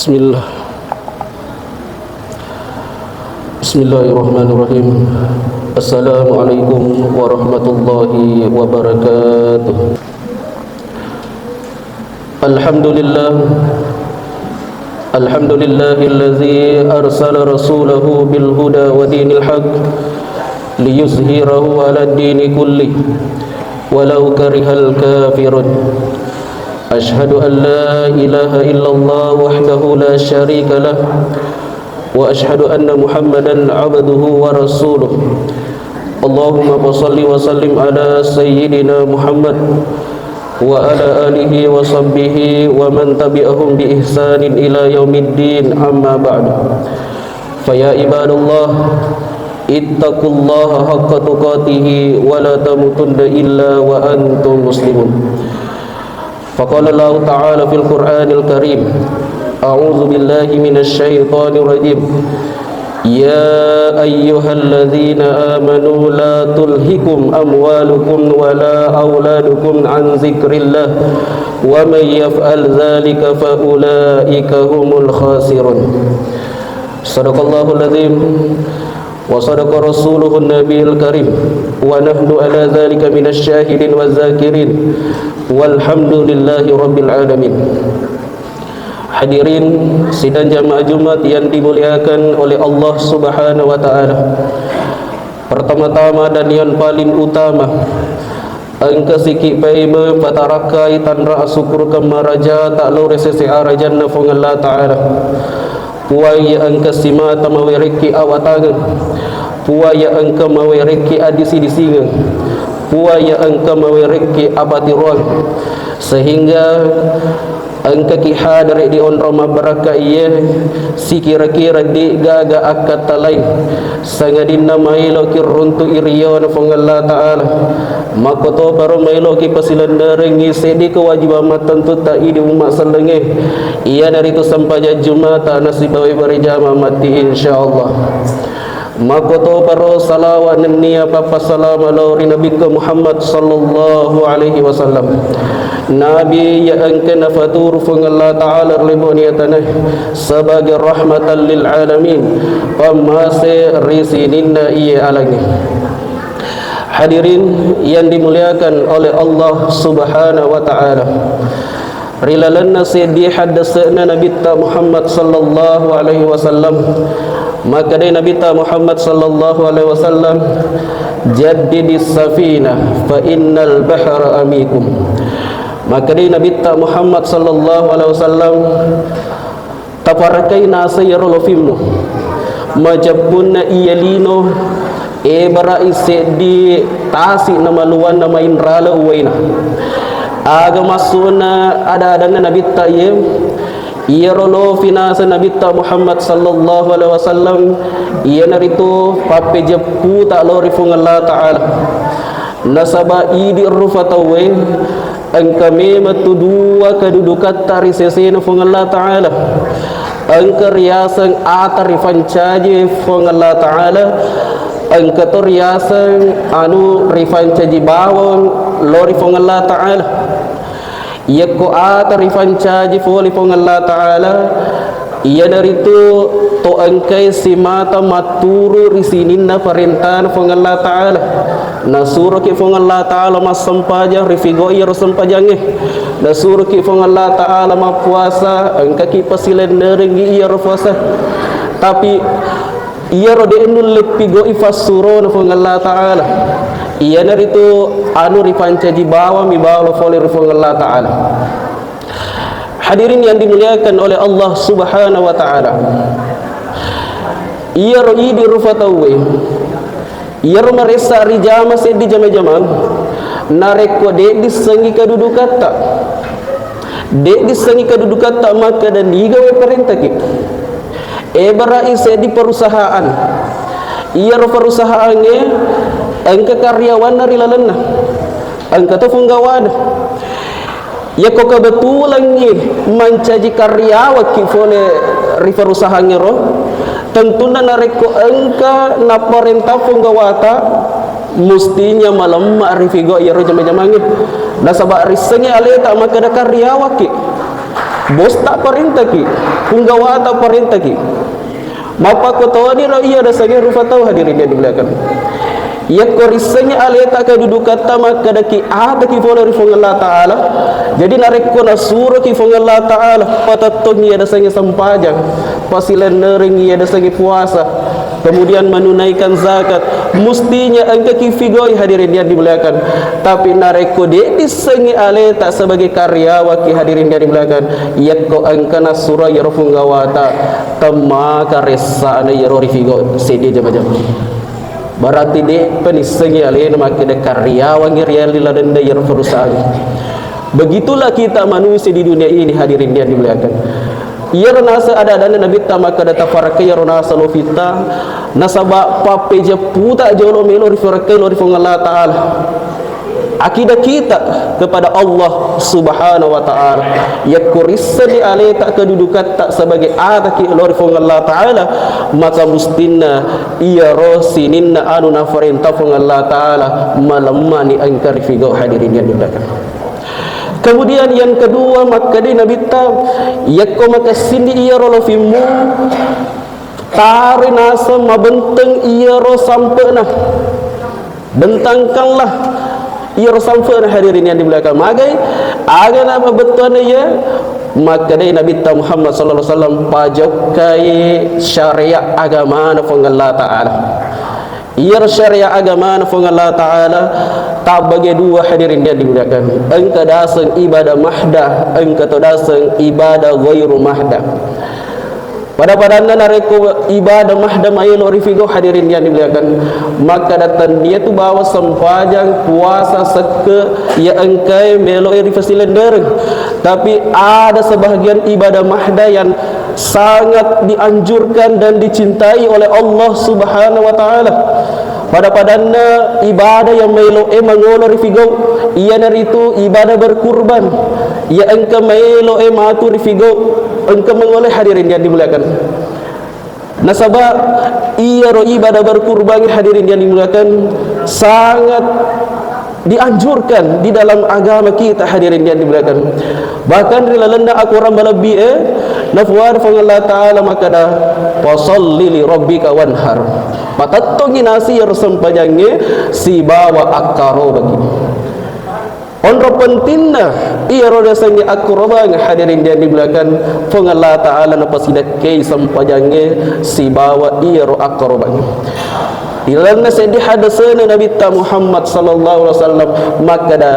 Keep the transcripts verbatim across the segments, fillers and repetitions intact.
Bismillah. Bismillahirrahmanirrahim. Assalamualaikum warahmatullahi wabarakatuh. Alhamdulillah. Alhamdulillahillazi arsala rasulahu bil huda wa dinil haq liyuzhirahu ala dini kulli walau karihal kafirun. Asyhadu an la ilaha illallah wahdahu la syarika lah, wa asyhadu anna Muhammadan abduhu wa rasuluh. Allahumma fasalli wa sallim ala sayyidina Muhammad wa ala alihi wa sahbihi wa man tabi'ahum bi ihsanin ila yaumiddin, amma ba'du. Fa ya ibadallah, ittaqullaha haqqa tuqatihi wa la tamutunna illa wa antum muslimun. Faqala Allahu ta'ala fil Qur'anil Karim, a'udzu billahi minasy syaithanir rajim. Ya ayyuhalladzina amanu la tulhikum amwalukum wa la auladukum an dzikrillah, wa may yaf'al dzalika fa ulaika humul khasirun. Sadaqallahul adzim. Wa sadaqa rasuluhun nabiyul karim, wa nahnu ala dzalika minasy syahidin wa dzakirin, walhamdulillahi rabbil alamin. Hadirin sidang jamaah Jumat yang dimuliakan oleh Allah Subhanahu wa Ta'ala. Pertama-tama dan yang paling utama, engka siki paimeng patarakkai tanra asukkurukeng maraja ta lao ri sese arajanna Fuang Allah Ta'ala. Puang iya engka simata mawerekki awatangeng, Puang iya engka mawerekki adisi-disingeng, Puang iya engka mawerekki apatiroang, sehingga engkaki hadere di onrong mabbarakka iye, sikira-kira de'gaga akkatta laing, sangadinna maeloki runtu'i riona Fuang Allah Ta'ala. Makkotoparo maeloki pasilennerengngi seddi kewajibang mattentutta idi umma sellengnge, iyanaritu sempajang Jumata nasibawai berjamaah matti, insyaallah. Makkotoparo salawa nennia pappasalama lao ri Nabikka Muhammad sallallahu alaihi wasallam. Nabi iya engka nafaturu Fuang Allah Ta'ala ri lebo'na tanae sebagai rahmatan lil alamin, pammase ri sininna iye alangnge. Hadirin yang dimuliakan oleh Allah Subhanahu wa Ta'ala. Ri lalenna seddi haddese'na Nabitta Muhammad sallallahu alaihi wasallam, makkedai Nabitta Muhammad sallallahu alaihi wasallam, "Jaddidis safina fa innal bahra amikum." Makkedai Nabitta Muhammad sallallahu alaihi wasallam, "Taparakai naseng iyaro lofimmu. Majeppunna iya lino, ebara'i seddi tasi namaluanna mainrale uwaina." Aga massu'na ada-adanna Nabitta iye? Iyaro lofi naseng Nabitta Muhammad sallallahu alaihi wasallam, iyanaritu pappejepputa lao ri Fuang Allah Ta'ala. Nasaba idi rufa tauwe engka memeng tu dua kedudukatta ri sesena Fuang Allah Ta'ala. Engka riaseng ata rifancaji Fuang Allah Ta'ala, engka to riaseng anu rifancaji bawang lao ri Fuang Allah Ta'ala. Iyakko ata rifancaji fole Fuang Allah Ta'ala, iyanaritu to engkai simata matturu ri sininna parentana Fuang Allah Ta'ala. Nasuroki Fuang Allah Ta'ala massempajang, rifigau iyaro sempajangnge. Nasuroki Fuang Allah Ta'ala mappuasa, engkaki pasilennerengngi iyaro puasa. Tapi iyaro de' nulle pigau'i fassurona Fuang Allah Ta'ala, iyanaritu anu ripancaji bawammi bawang fole ri Fuang Allah Ta'ala. Hadirin yang dimuliakan oleh Allah Subhanahu wa Ta'ala, iyaro idi rufa tauwe, iyaro maressa rijama seddi jama-jamang, narekko de' dissengi kedudukatta, de' dissengi kedudukatta makkeda niga wae parentaki. Ebara'i seddi perusahaan. Iyaro perusahaangnge engka karyawanna ri lalenna. Engka to punggawana. Yakko kebetulangngi mancaji karyawakki fole ri perusahaangngero, tentunna narekko engka naparenta punggawata, mustinya malemma rifigau iyaro jama-jamangnge. Nasaba rissengngi aleta makkeda karyawakki. Bosta parentaki, punggawata parentaki. Mappakkotoni ro iya dasengnge rufa tau, hadirin yang dimuliakan. Yakko rissengngi aleta kedudukatta, makkedaki ataki pole ri Puang Allah Ta'ala. Jadi narekko nasuroki Puang Allah Ta'ala, patettongi iya dasengnge sempajang, pasilennerengngi iya dasengnge puasa, kemudian menunaikan zakat, mustinya engkaki figoi, hadirin yang dimuliakan. Tapi narekko de dissengngi aleta sebagai karyawanki, hadirin yang dimuliakan, yakko engka nasuro iyaro punggawata, temma karessana iyaro rifigo seddi jama-jama. Berarti de penissengngi alena makkeda karyawangngi ri lalenna iyaro perusahaan. Begitulah kita manusia di dunia ini, hadirin yang dimuliakan. Iyaro naseng ada-adanna Nabitta makkeda, tafarakka iyaro naseng lofitta, nasaba pappejepputa jolo melo rifarakkai lao ri Puang Allah Ta'ala. Akidah kita kepada Allah Subhanahu wa Ta'ala. Yakko rissenni aleta kedudukatta sebagai ataki lao ri Puang Allah Ta'ala, maka mustinna iyaro sininna anu nafarenta Puang Allah Ta'ala malemmani engka rifigo, hadirin yang dimuliakan. Kemudian yang kedua, makkeda Nabitta, yakko makessinni iyaro lofimmu, taro naseng mabenteng iyaro sampe'na. Bentangkanlah iyaro sampe'na, hadirin yang dimuliakan. Magai, aga na mabettuanna iya, makkedai Nabitta Muhammad sallallahu alaihi wasallam, pajokkai syariat agamana Puang Allah Ta'ala. Iyaro syariat agamana Puang Allah Ta'ala tabbage dua, hadirin yang dimuliakan. Engka daseng ibadah mahdah, engka to daseng ibadah ghairu mahdah. Pada-padanna narekko ibadah mahda maelo rifigo, hadirin yang dimuliakan, makkeda tennia tu bawa sempajang, puasa, sekke, iya engkae meloe rifasilendereng. Tapi ada sebahagian ibadah mahda yang sangat dianjurkan dan dicintai oleh Allah Subhanahu wa Ta'ala. Pada-padanna ibadah yang maelo'e mangolo ri figau, iyanaritu ibadah berkurban. Iya engka maelo'e matu ri figau, engka mangolo, hadirin yang dimuliakan. Nasaba iyaro ibadah berkurban, hadirin yang dimuliakan, sangat dianjurkan di dalam agama kita, hadirin yang dimuliakan. Bahkan ri lalenna akorang malebbi e, nafuada Puang Allah Ta'ala makkeda, "Fasalli li rabbika wanhar." Patettongi nasi iyaro sempajangnge sibawa akkarobaki. Onro pentinna iyaro riasengnge akkarobang, hadirin yang dimuliakan, Puang Allah Ta'ala napasidakkei sempajangnge sibawa iyaro akkarobang. Ilalenna seddi hadesena Nabitta Muhammad sallallahu alaihi wasallam makkeda,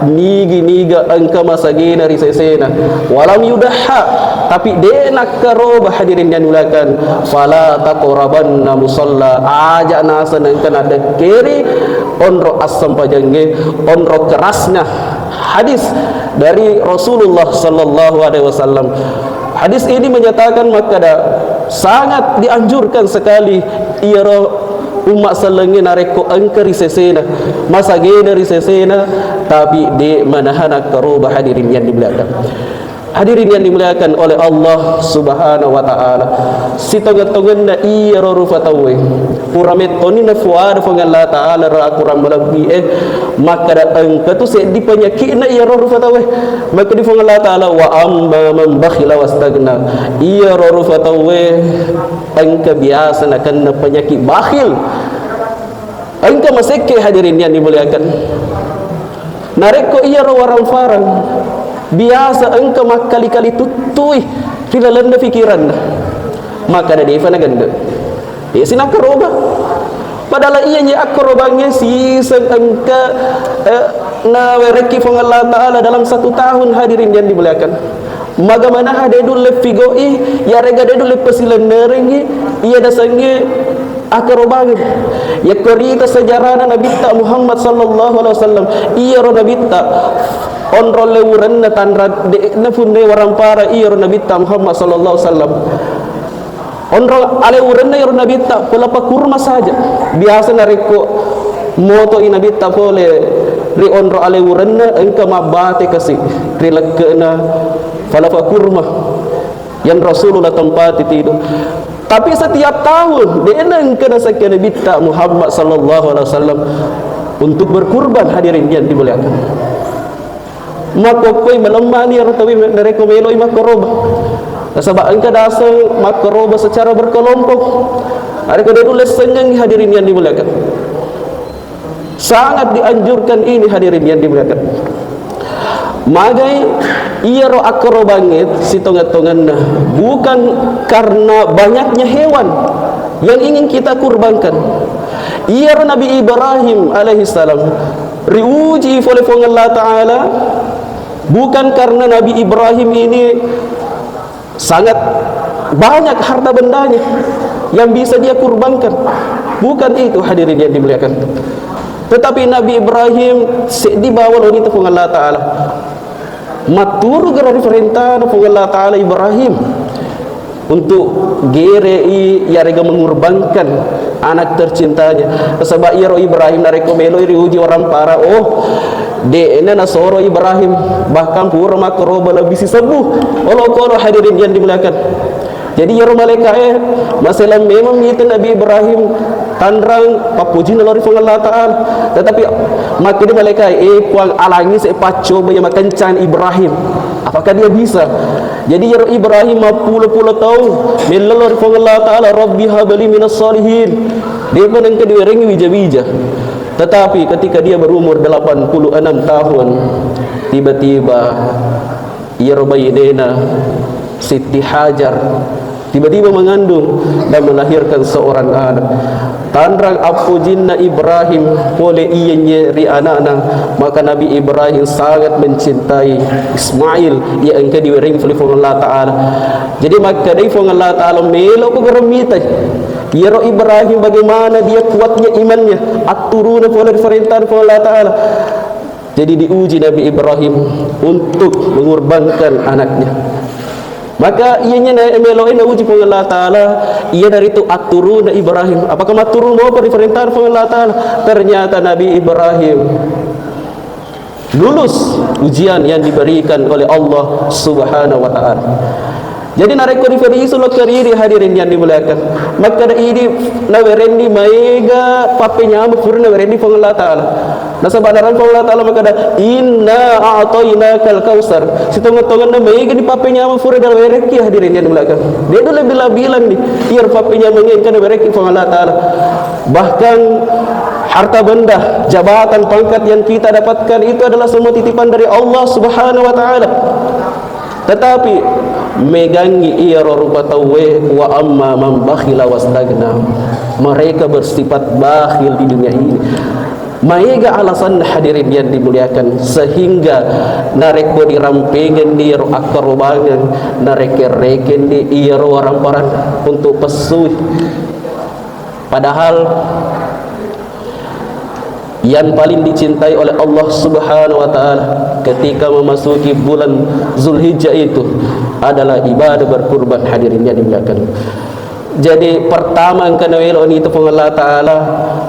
nigi-niga engka masagena ri sesena, walam yudahha, tapi de nakkaroba, hadirin yang dimuliakan, fala taqrabanna musalla, aja naseng engka nadekkeri onro assempajangnge, onro kerasna. Hadis dari Rasulullah sallallahu alaihi wasallam. Hadis ini menyatakan makkeda sangat dianjurkan sekali iyaro umma sellengnge narekko engka ri sesena, masagena ri sesena, tapi de manaha nakkaroba, hadirin yang dimuliakan. Hadirin yang dimuliakan oleh Allah Subhanahu wa Ta'ala, sitongeng-tongenna iyaro rufa tauwe, pura mettoni nafuada Puang Allah Ta'ala ri akorang malebbi e, makkeda engka tu seddi penyakitna iyaro rufa tauwe. Makkeda Puang Allah Ta'ala, "Wa amma man bakhila wastagna." Iyaro rufa tauwe engka biasa nakenna penyakit bakhil. Engka masekke, hadirin yang dimuliakan. Narekko iyaro waramparang biasa engka makkali-kali tuttui ri lalenna pikiranna, makkeda defa nagenne. Iya sinakkaroba. Padahal iyanye akkorobangnge siseng engka, eh, nawerekki Puang Allah Ta'ala dalam satu tahun, hadirin yang dimuliakan. Maga manaha de dulle figoi, yarega de dulle pasilennerengngi iya dasengnge akkarobangeng. Yakko rita sejarana Nabitta Muhammad sallallahu alaihi wasallam, iyaro Nabitta onro lewurenna tanra de napunne warampara iyaro Nabitta Muhammad sallallahu alaihi wasallam. Onro alewurenna iyaro Nabitta pelapa kurma saja. Biasa narekko motoi Nabitta pole ri onro alewurenna, engka mabbate kasi ri lekke'na palapa kurma yang Rasulullah tempati tidur. Tapi setiap tahun, de nengka nasekke Nabitta Muhammad sallallahu alaihi wasallam untuk berkurban, hadirin yang dimuliakan. Makkokkoi malemmani ero tauwe narekko meloi makkoroba. Nasaba engka daseng makkoroba secara berkelompok. Narekko de' nulle sengengngi, hadirin yang dimuliakan. Sangat dianjurkan ini, hadirin yang dimuliakan. Magai iyaro akkorobangnge sitongeng-tongenna, bukan karena banyaknya hewan yang ingin kita kurbankan. Iyaro Nabi Ibrahim alaihissalam riuji pole Puang Allah Ta'ala, bukan karena Nabi Ibrahim ini sangat banyak harta bendanya yang bisa dia kurbankan. Bukan itu, hadirin yang dimuliakan. Tetapi Nabi Ibrahim seddi bawa loni tu Puang Allah Ta'ala. Matturu garo ri parentana Puang Allah Ta'ala Ibrahim untuk gerei yarega mengurbankan anak tercintanya. Nasaba iyaro Ibrahim narekko meloi riuji orang para, oh, de'na nasoro Ibrahim, bahkan pura makkoroba lebih sisebbu olokolo, hadirin yang dimuliakan. Jadi iyaro malaika'e maselang memang itu Nabi Ibrahim tanrang pappujinna lao ri Puang Allah Ta'ala. Tetapi makkeda malaika'e, eh Puang, alangi se paccoba iya makencang Ibrahim. Apakah dia bisa? Jadi iyaro Ibrahim mappulo-pulo taung mellolo ri Puang Allah Ta'ala, Rabbi habli minas salihin. De'pa nengka diwerengngi wija-wija. Tetapi ketika dia berumur delapan puluh enam tahun, tiba-tiba iyaro bainena Siti Hajar tiba-tiba mengandung dan melahirkan seorang anak. Tanrang appujinna Ibrahim pole iyenye ri anakna, maka Nabi Ibrahim sangat mencintai Ismail, iya engka diwerengngi pole Puang Allah Ta'ala. Jadi makkedai Puang Allah Ta'ala, meloko garo mitai iyaro Ibrahim bagaimana dia kuatnya imannya, atturuna pole ri parentana Puang Allah Ta'ala. Jadi diuji Nabi Ibrahim untuk mengorbankan anaknya. Maka iyanna na-, meloe nauji Puang Allah Ta'ala, iyanaritu atturuna Ibrahim. Apakah matturu mopa ri parentana Puang Allah Ta'ala? Ternyata Nabi Ibrahim lulus ujian yang diberikan oleh Allah Subhanahu wa Ta'ala. Jadi narekko riferisu lokka ridi, hadirin yang dimuliakan, makkeda idi nawerenni maega pappenyameng pura nawerenni Puang Allah Ta'ala. Nasaba narang Puang Allah Ta'ala makkeda, "Inna a'tainakal kautsar." Sitongeng-tongenna maega ni pappenyameng pura nawerekki, hadirin yang dimuliakan. De' nulle bilang-bilang ni, iyaro pappenyameng engka nawerekki Puang Allah Ta'ala. Bahkan harta benda, jabatan, pangkat yang kita dapatkan itu adalah semua titipan dari Allah Subhanahu wa Ta'ala. Tetapi megangngi iyaro rupa tauwe, wa amma man bakhila wastagna. Mereka bersifat bakhil di dunia ini. Maega alasan, hadirin yang dimuliakan, sehingga narekko dirampengenni iyaro akkarobangeng, nareken-rekenni iyaro waramparang untuk pessui. Padahal yang paling dicintai oleh Allah Subhanahu wa Ta'ala ketika memasuki bulan Zulhijjah itu adalah ibadah berkurban, hadirin yang dimuliakan. Jadi pertama engka nawelo'ni itu Puang Allah Ta'ala,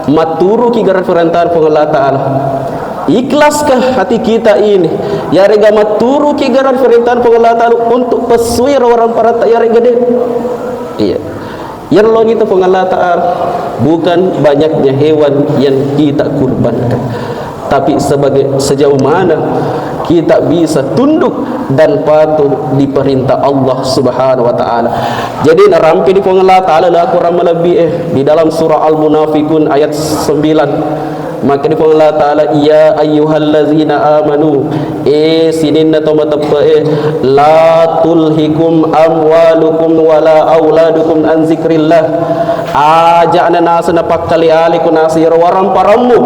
matturuki gare' parentana Puang Allah Ta'ala. Ikhlaskah hati kita ini? Yarega matturuki gare' parentana Puang Allah Ta'ala untuk pessui ro waramparanta yarega de'? Iya. Iyaro loni tu Puang Allah Ta'ala, bukan banyaknya hewan yang kita kurbankan, tapi sebagai, sejauh mana kita bisa tunduk dan patuh di perintah Allah Subhanahu wa Ta'ala. Jadi, narampe di Puang Allah Ta'ala la Quran malebbi, eh, di dalam surah Al-Munafiqun ayat sembilan. Makkeda Puang Allah Ta'ala, "Ya ayyuhallazina amanu," eh, sininna to mateppe'e, "la tulhikum amwalukum wala auladukum an zikrillah." Aja'na naseng napakkale-aleko naseng iyaro waramparammu,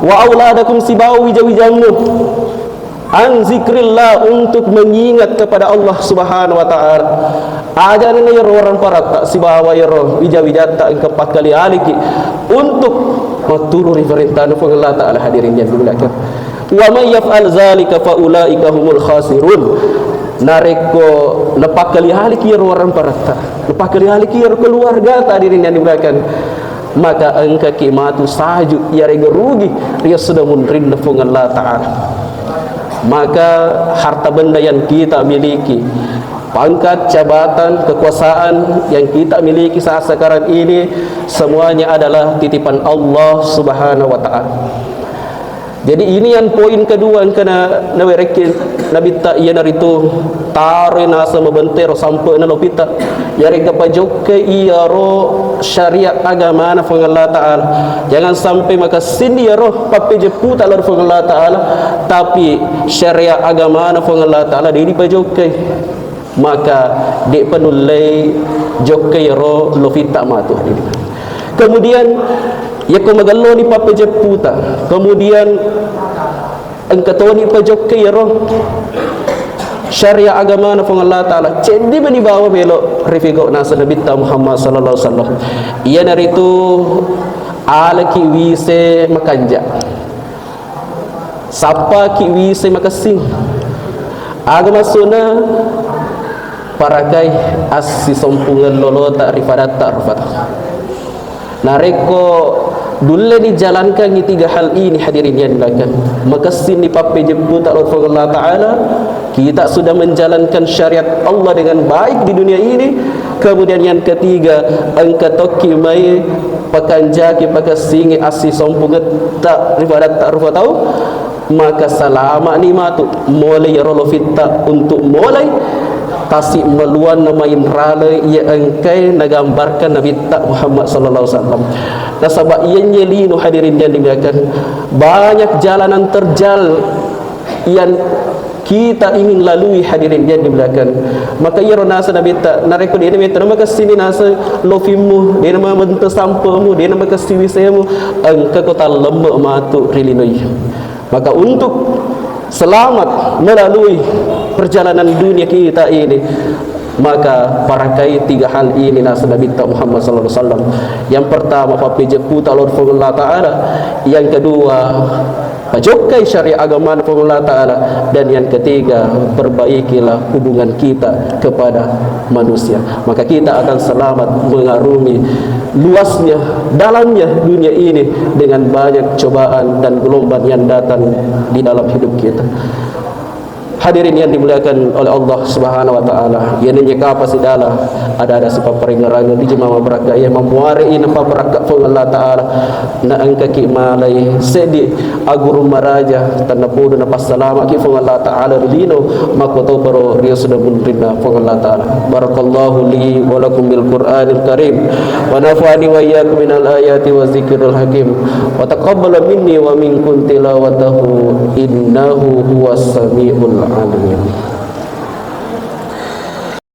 wa auladakum, sibawa wija-wijammu. An zikrillah, untuk mengingat kepada Allah Subhanahu wa Ta'ala. Aja'na iyaro waramparatta sibawa iyaro wija-wijatta engka pakkali-aliki untuk matturu ri parentana Puang Allah Ta'ala, hadirin yang dimuliakan. Wa may yaf'al zalika fa ulaika humul khasirun. Narekko napakkali-aliki iyaro waramparatta, napakkali-aliki iyaro keluargata, hadirin yang dimuliakan, maka engkaki matu saju iyarega rugi ri esso munrinna Puang Allah Ta'ala. Maka harta benda yang kita miliki, pangkat, jabatan, kekuasaan yang kita miliki saat sekarang ini, semuanya adalah titipan Allah Subhanahu wa Ta'ala. Jadi ini yang poin kedua engka na, nawerekki Nabitta, iyanaritu taroi naseng mabentero sampe'na lopitta. Yarega pajokkai iyaro syariat agamana Puang Allah Ta'ala. Jangan sampai makessing iyaro pappejepputa lao ri Puang Allah Ta'ala, tapi syariat agamana Puang Allah Ta'ala de' dipajokkai. Maka de'pa nullei jokkai iyaro lopitta matu, hadirin. Kemudian, yakko magelloni pappejepputa, kemudian engka toni pajokkai iyaro syariat agamana Puang Allah Ta'ala, ceddi mani bawa melo rifigau naseng Nabitta Muhammad sallallahu alaihi wasallam. Iyanaritu alaki wise makanja. Sappaki wise makessing. Aga maksudna? Parakai assisompungeng lolota ri fadatta rufa tau. Narekko dulle dijalankangi tiga hal ini, hadirin yang dimuliakan, makessing ni pappejepputa lao ri Puang Allah Ta'ala, kita sudah menjalankan syariat Allah dengan baik di dunia ini. Kemudian yang ketiga, engka tokki mai pakanjaki pakessingi assisompungetta ri fadatta rufa tau, maka salama ni matu molai iyaro lopitta untuk molai tasi maluanna mainralai iya engkae nagambarkan Nabitta Muhammad sallallahu alaihi wasallam. Nasaba iyenye lino, hadirin yang dimuliakan, banyak jalanan terjal yang kita ingin lalui, hadirin yang dimuliakan. Maka iyaro naseng Nabitta, narekko de'na metto namakessini naseng lopimmu, de'na mabenteng sampemu, de'na makessing wisemu, engkako tallemme matu ri linoe. Maka untuk selamat melalui perjalanan dunia kita ini, maka parakai tiga hal ini naseng Nabitta Muhammad sallallahu alaihi wasallam. Yang pertama, pappejepputa lao ri Puang Allah Ta'ala. Yang kedua, pajokkai syariat agama Puang Allah Ta'ala. Dan yang ketiga, perbaikilah hubungan kita kepada manusia. Maka kita akan selamat mengarungi luasnya, dalamnya dunia ini dengan banyak cobaan dan gelombang yang datang di dalam hidup kita. Hadirin yang dimuliakan oleh Allah Subhanahu wa Ta'ala, iyanenye kapang sidala ada-ada sipapparengerangeng di jemaah mabarakka, iya mammuare ina pabarakka Puang Allah Ta'ala, na engkaki malai seddi aguru maraja, tennapodo napassalamaki Puang Allah Ta'ala ri lino makkotoparo ri esso dan munrinna Puang Allah Ta'ala. Barakallahu li wa lakum bil Qur'anil Karim, wa nafa'ani wa iyyakum minal ayati wa dzikril hakim, wa taqabbala minni wa minkum tilawatahu, innahu huwas samiul alim.